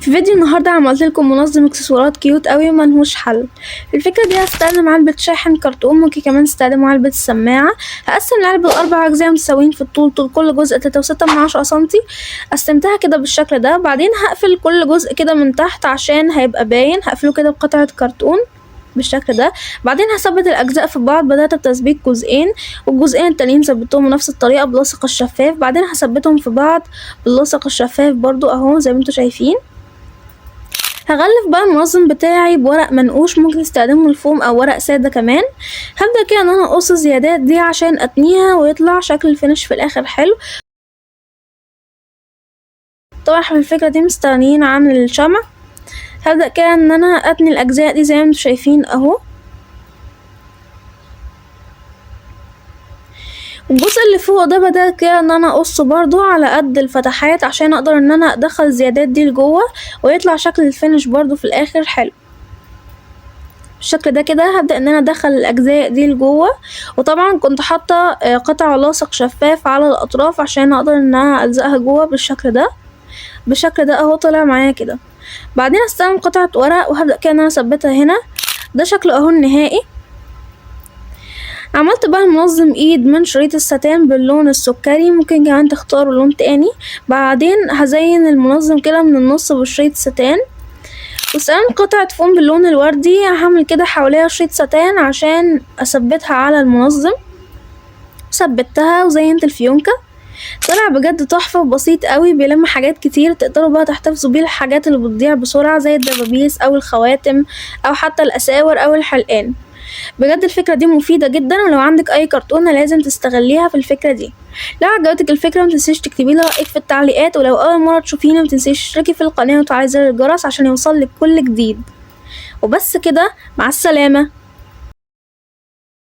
في فيديو النهارده عملت لكم منظم اكسسوارات cute قوي وملهوش حل. في الفكرة دي هستخدم علبة شاحن كرتون، ممكن كمان تستخدموا علبة السماعة. هقسم العلبة لاربع اجزاء متساويين في الطول، طول كل جزء 3.6 سنتي. قسمتها كده بالشكل ده. بعدين هقفل كل جزء كده من تحت عشان هيبقى باين، هقفله كده بقطعه كرتون بالشكل ده. بعدين هثبت الاجزاء في بعض. بدات بتثبيت جزئين، والجزئين التانيين ثبتهم بنفس الطريقة باللاصق الشفاف. بعدين هثبتهم في بعض باللاصق الشفاف برضو اهو زي ما انتم شايفين. هغلف بقى المنظم بتاعي بورق منقوش، ممكن تستخدموا الفوم او ورق ساده كمان. هبدا كده ان انا اقص الزيادات دي عشان اتنيها ويطلع شكل ال finish في الاخر حلو. طبعا في الفكرة دي مستغنيين عن الشمع. هبدأ كده ان انا اتني الاجزاء دي زي ما انتم شايفين اهو. الجزء اللي فوق ده بدأت كده ان انا اقصه برضو على قد الفتحات عشان اقدر ان انا ادخل الزيادات دي لجوه ويطلع شكل ال finish برضو في الاخر حلو بالشكل ده كده. هبدأ ان انا ادخل الاجزاء دي لجوه، وطبعا كنت حاطه قطع لاصق شفاف على الاطراف عشان اقدر ان انا الزقها جوه بالشكل ده. بالشكل ده اهو طلع معايا كده. بعدين استخدم قطعة ورق وهبدأ كده ان انا اثبتها هنا. ده شكله اهو النهائي. عملت بقى المنظم ايد من شريط الستان باللون السكري، ممكن كمان تختاروا لون تاني. بعدين هزين المنظم كده من النص بشريط ستان، واستخدم قطعة فوم باللون الوردي. هعمل كده حواليها شريط ستان عشان اثبتها على المنظم. ثبتها وزينت الفيونكة. طلع بجد تحفة وبسيط قوي، بيلم حاجات كتير تقدروا بقى تحتفظوا بيه الحاجات اللي بتضيع بسرعة زي الدبابيس او الخواتم او حتى الاساور او الحلقان. بجد الفكرة دي مفيدة جدا، ولو عندك اي كرتونة لازم تستغليها في الفكرة دي. لو عجبتك الفكرة متنسيش تكتبي لي رأيك في التعليقات، ولو اول مرة تشوفيني متنسيش تشتركي في القناة وتفعلي زر الجرس عشان يوصلك كل جديد. وبس كده، مع السلامة.